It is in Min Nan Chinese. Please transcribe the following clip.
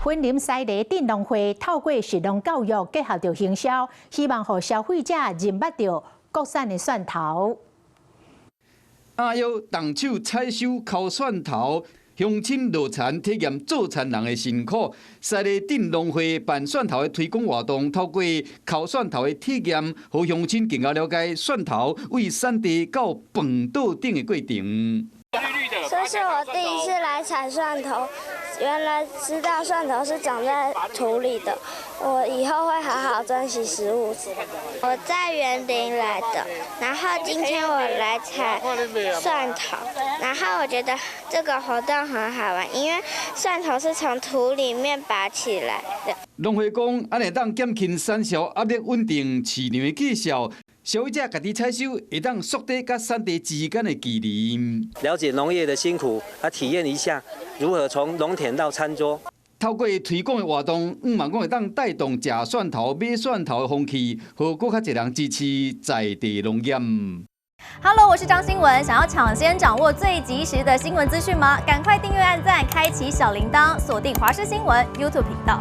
雲林西螺鎮農會透過食農教育結合著行銷，希望予消費者認捌著國產的蒜頭。阿腰動手採收摳蒜頭，鄉親落田體驗做田人的辛苦。西螺鎮農會辦蒜頭的推廣活動，透過摳蒜頭的體驗，予鄉親更加了解蒜頭對產地到飯桌頂的過程。這是我第一次來採蒜頭，原來知道蒜頭是長在土裡的，我以後會好好珍惜食物。我在員林來的，然後今天我來採蒜頭，然後我覺得這個活動很好玩，因為蒜頭是從土裡面拔起來的。農會講，按呢會當減輕產銷壓力，穩定市場的價數。消費者家己採收，會當縮短佮產地之間的距離。了解農業的辛苦，啊，體驗一下如何從農田到餐桌。透過推廣的活動，向望講會當帶動食蒜頭、買蒜頭的風氣，予閣較濟人支持在地農業。 Hello，我是張新文，想要搶先掌握最及時的新聞資訊嗎？趕快訂閱、按讚、開啟小鈴鐺，鎖定華視新聞 YouTube 頻道。